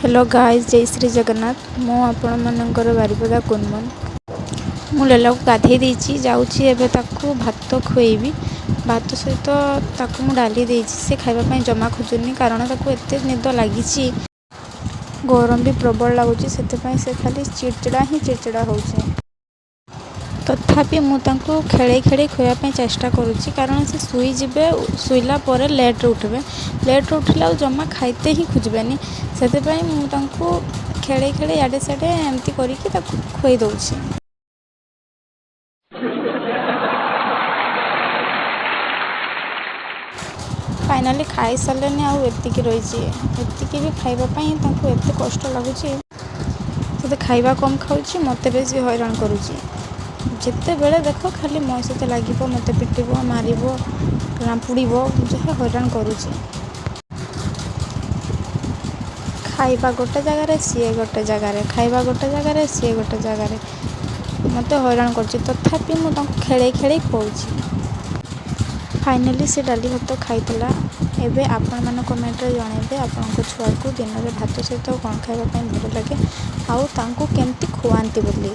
Hello guys, ଜୟ ଶ୍ରୀ ଜଗନ୍ନାଥ। ମୁଁ ଆପଣମାନଙ୍କର ବାରିପଦା କୁନମୁନ। ମୁଁ ଲେଲାକୁ ଗାଧେଇ ଦେଇଛି, ଯାଉଛି ଏବେ ତାକୁ ଭାତ ଖୁଆଇବି। ଭାତ ସହିତ ତାକୁ ମୁଁ ଡାଲି ଦେଇଛି। ସେ ଖାଇବା ପାଇଁ ଜମା ଖୋଜୁନି, କାରଣ ତାକୁ ଏତେ ନିଦ ଲାଗିଛି। ଗରମ ବି ପ୍ରବଳ ଲାଗୁଛି, ସେଥିପାଇଁ ସେ ଖାଲି ଚିଡ଼ଚିଡ଼ା ହିଁ ଚିଡ଼ଚିଡ଼ା ହେଉଛି। ତଥାପି ମୁଁ ତାଙ୍କୁ ଖେଳେଇ ଖେଳେଇ ଖୁଆଇବା ପାଇଁ ଚେଷ୍ଟା କରୁଛି, କାରଣ ସେ ଶୋଇଯିବେ, ଶୋଇଲା ପରେ ଲେଟ୍ରେ ଉଠିବେ। ଲେଟ୍ରେ ଉଠିଲେ ଆଉ ଜମା ଖାଇତେ ହିଁ ଖୋଜିବେନି। ସେଥିପାଇଁ ମୁଁ ତାଙ୍କୁ ଖେଳେଇ ଖେଳେଇ ଇଆଡ଼େ ସିଆଡ଼େ ଏମିତି କରିକି ତାକୁ ଖୁଆଇ ଦେଉଛି। ଫାଇନାଲି ଖାଇସାରିଲେନି, ଆଉ ଏତିକି ରହିଛି। ଏତିକି ବି ଖାଇବା ପାଇଁ ତାଙ୍କୁ ଏତେ କଷ୍ଟ ଲାଗୁଛି। ସେ ତ ଖାଇବା କମ୍ ଖାଉଛି, ମୋତେ ବେଶୀ ହଇରାଣ କରୁଛି। ଯେତେବେଳେ ଦେଖ ଖାଲି ମୋ ସହିତ ଲାଗିବ, ମୋତେ ପିଟିବ, ମାରିବ, ରାମ୍ପୁଡ଼ିବ, ଯାହା ହଇରାଣ କରୁଛି। ଖାଇବା ଗୋଟେ ଜାଗାରେ, ସିଏ ଗୋଟେ ଜାଗାରେ। ଖାଇବା ଗୋଟେ ଜାଗାରେ, ସିଏ ଗୋଟେ ଜାଗାରେ। ମୋତେ ହଇରାଣ କରୁଛି, ତଥାପି ମୁଁ ତାଙ୍କୁ ଖେଳେଇ ଖେଳେଇ ଖୁଆଉଛି। ଫାଇନାଲି ସେ ଡାଲି ଭାତ ଖାଇଥିଲା। ଏବେ ଆପଣମାନେ କମେଣ୍ଟରେ ଜଣାଇବେ, ଆପଣଙ୍କ ଛୁଆକୁ ଦିନରେ ଭାତ ସହିତ କ'ଣ ଖାଇବା ପାଇଁ ଭଲ ଲାଗେ ଆଉ ତାଙ୍କୁ କେମିତି ଖୁଆନ୍ତି ବୋଲି।